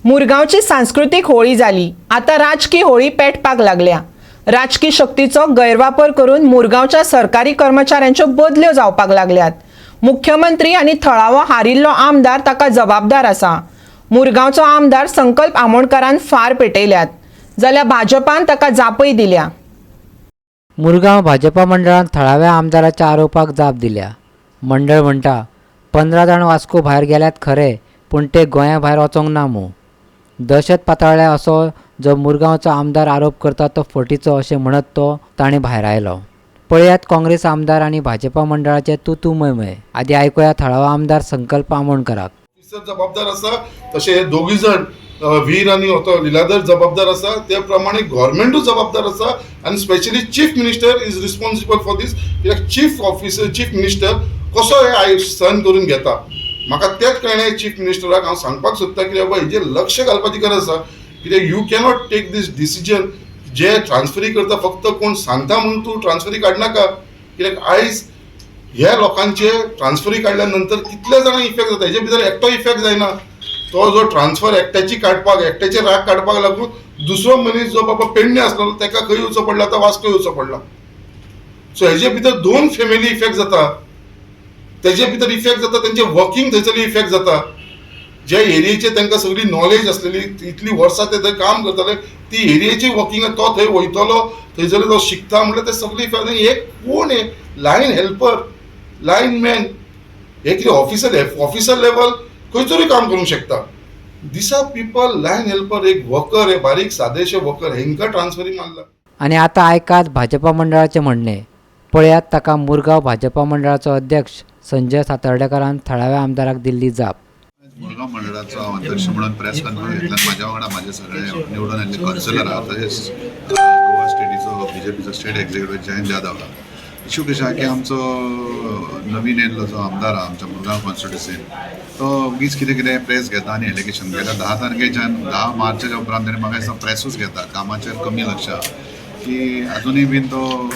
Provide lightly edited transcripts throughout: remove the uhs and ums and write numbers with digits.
मुरगांवची सांस्कृतीक होळी जाली, आतां राजकी होळी पेटपाक लागल्या. राजकी शक्तीचो गैरवापर करून मुरगांवच्या सरकारी कर्मचाऱ्यांच्यो बदल्यो जावपाक लागल्यात. मुख्यमंत्री आनी थळावो हारिल्लो आमदार ताका जबाबदार आसा. मुरगांवचो आमदार संकल्प आमोणकारान फार पेटयल्यात, जाल्यार भाजपान ताका जापय दिल्या. मुरगांव भाजपा मंडळान थळाव्या आमदाराच्या आरोपाक जाप दिल्या. मंडळ म्हणटा, 15 जाण वास्को भायर गेल्यात खरे, पूण ते गोंया भायर वचोंक ना मूं. दहशत पातळ्ळ्या असो जो मुरगांवचो आमदार आरोप करता तो फटीचो, अशें म्हणत तो ताणें भायरायलो. पळयात काँग्रेस आमदार आनी भाजपा मंडळाचे तू तू मय मय. आदी आयकुया थळावो आमदार संकल्प आमोणकराक. ऑफिसर जबाबदार आसा, तशें हे दोगूय जाण वीर आनी तो लिलाधर जबाबदार आसा. ते प्रमाणे गव्हर्मेंटूय जबाबदार आसा आनी specially chief minister is responsible for this, कित्याक चीफ ऑफिसर, चीफ मिनिस्टर कसो हे आय सहन करून घेता, म्हाका तेंच कळ्ळें. चीफ मिनिस्टराक हांव सांगपाक सोदता की बाबा, हेजेर लक्ष घालपाची गरज आसा, कित्याक you cannot take these decision जे ट्रान्सफरी करता. फक्त कोण सांगता म्हणून तूं ट्रान्सफरी काडनाका, कित्याक आयज ह्या लोकांचे ट्रान्सफरी काडल्या नंतर कितले जाणांक इफेक्ट जाता. हेजे भितर एकटो इफेक्ट जायना. तो जो ट्रान्सफर एकट्याची काडपाक, एकट्याचे राग काडपाक लागून दुसरो मनीस जो बाबा पेडणे आसलेलो, ताका खंय येवचो पडला? आतां वास्को येवचो पडला. सो हेजे भितर दोन फॅमिली इफेक्ट जाता. तेजे भितर इफेक्ट जाता, तेंचे वर्किंग थंयसर इफेक्ट जाता. जे एरियेचे तांकां सगळी नॉलेज आसलेली, इतली वर्सां ते थंय काम करताले, ती एरियेची वर्किंग, तो थंय वयतलो, थंयसर तो शिकता म्हणल्यार ते सगळी इफेक्ट. हे कोण हे लायन हेल्पर, लायन मॅन, हे कितें ऑफिसर? ऑफिसर लेवल खंयसरूय काम करूंक शकता. These are people, line helper, एक वर्कर, हे बारीक सादेशे वर्कर, हेंकां ट्रान्सफरी मारला. आनी आतां आयकात भाजपा मंडळाचें म्हणणें. पळयात ताका मुरगांव भाजपा मंडळाचो अध्यक्ष संजय सातर्डेकारान थळाव्या आमदाराक दिल्ली जाप. मुरगांव मंडळाचो हांव अध्यक्ष म्हणून प्रेस कॉन्फरन्स घेतल्यान. म्हाज्या वांगडा म्हाजे सगळे निवडून आयिल्ले कौन्सिलर आहा, तशेंच गोवा स्टेटीचो बीजेपीचो स्टेट एक्झिक्युटीव जयंत जाधव आहा. इशू कशें आहा की आमचो नवीन येयल्लो जो आमदार आहा आमच्या मुरगांव कॉन्स्टिट्युन्सीन, तो ओगीच कितें कितें प्रेस घेता आनी एलिगेशन. गेल्या 10 तारखेच्यान, 10 मार्चाच्या उपरांत ताणें म्हाका दिसता प्रेसूच घेता, कामाचेर कमी लक्ष आहा, की अजुनूय बीन तो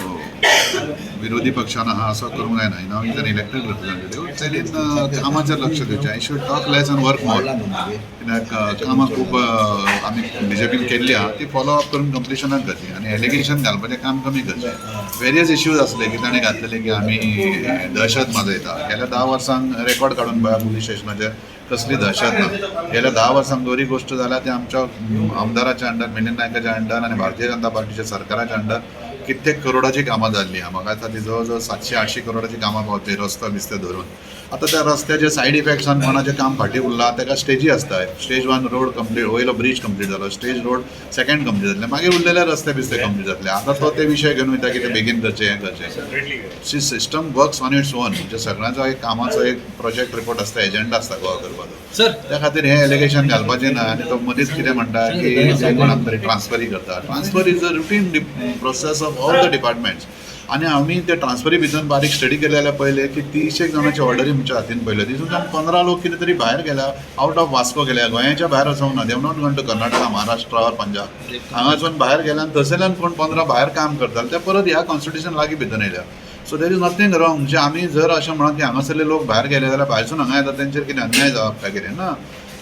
विरोधी पक्षान आहा. असो करूंक जायना. Now is an elected representative. तेणीन कामाचेर लक्ष दिवचें. I should talk less and work more, कित्याक कामां खूब आमी बीजेपीन केल्ली आहा, ती फॉलो अप करून कंप्लिशनाक करची आनी एलिगेशन घालपाचें काम कमी करचें. वेरियस इश्यूज आसले की ताणें घातलेले की आमी दहशत माजयता. गेल्या 10 वर्सांक रेकॉर्ड काडून पळया पुलीस स्टेशनाचेर, कसली दहशत ना. गेल्या 10 वर्सांक बरी गोश्ट जाल्या ती आमच्या आमदाराच्या अंडर, मिलिंद नायकाच्या अंडर आनी भारतीय जनता पार्टीच्या सरकाराच्या अंडर कित्येक करोडाची कामां जाल्ली आहा. म्हाका दिसता ती जवळ जवळ 700-800 करोडाची कामां पावतली, रस्तो बिस्ते धरून. आतां त्या रस्त्याचे सायड इफेक्ट्सान कोणाचें काम फाटीं उरलां, ताका स्टेजी आसता. स्टेज वन रोड कंप्लीट, वयलो ब्रीज कंप्लीट जालो, स्टेज रोड सेकंड कंप्लीट जातले, मागीर उरलेले रस्ते बिस्ते कंप्लीट जातले. आतां तो ते विशय घेवन वयता की ते बेगीन करचे, हें करचें. See, system works on its own. म्हणजे सगळ्यांचो एक कामाचो एक प्रोजेक्ट रिपोर्ट आसता, एजेंडा आसता गोवा करपाचो. सर. त्या खातीर हें एलिगेशन घालपाचें ना. आनी तो मदींच कितें म्हणटा की ते कोणाक तरी ट्रान्सफरी करता. Transfer is a routine process of all the departments. आनी आमी ते ट्रान्सफरी भितर बारीक स्टडी केले जाल्यार पळयलें की 300 जाणांची ऑर्डरी आमच्या हातीन पळयल्यो. तितून 15 लोक कितें तरी भायर गेल्या, आवट ऑफ वास्को गेल्या, गोंयाच्या भायर वचोंक ना. They not gone to Karnataka, Maharashtra or Punjab. हांगासून भायर गेल्या आनी थंयसरल्यान कोण 15 भायर काम करताले, ते परत ह्या कॉन्स्टिट्युशन लागीं भितर येयल्या. So there is nothing wrong. म्हणजे आमी जर अशें म्हणत की हांगासरले लोक भायर गेले जाल्यार भायरसून हांगा येता तेंचेर कितें अन्याय जावप काय कितें, ना.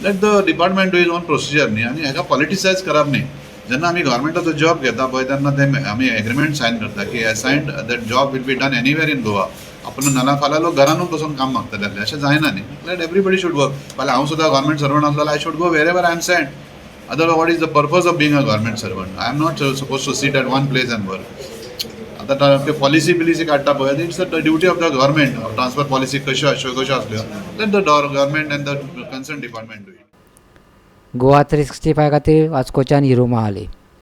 Let the department do its own procedure न्ही. आनी हाका पॉलिटिसायज करप न्ही. जेन्ना आमी गव्हर्मेंटाचो जॉब घेता पळय, तेन्ना ते आमी एग्रीमेंट सायन करता की assigned that job will be done anywhere in Goa. आपण नाल्यार फाल्यां लोक घरानूच बसून काम मागतले आसले. अशें जायना न्ही. Let everybody should work. फाल्यां हांव सुद्दां गव्हर्मेंट सर्वंट आसलो जाल्यार I should go wherever I am sent. Otherwise, what is the purpose of being a government servant? I am not suppose to sit at one place and work. आतां ते policy बिलिसी काडटा पळय, it's the duty of the government. Transfer policy कश्यो आसच्यो, कश्यो आसल्यो, let the government and the concern department do it. Goa 365 खातीर वास्कोच्यान हिरू महाली.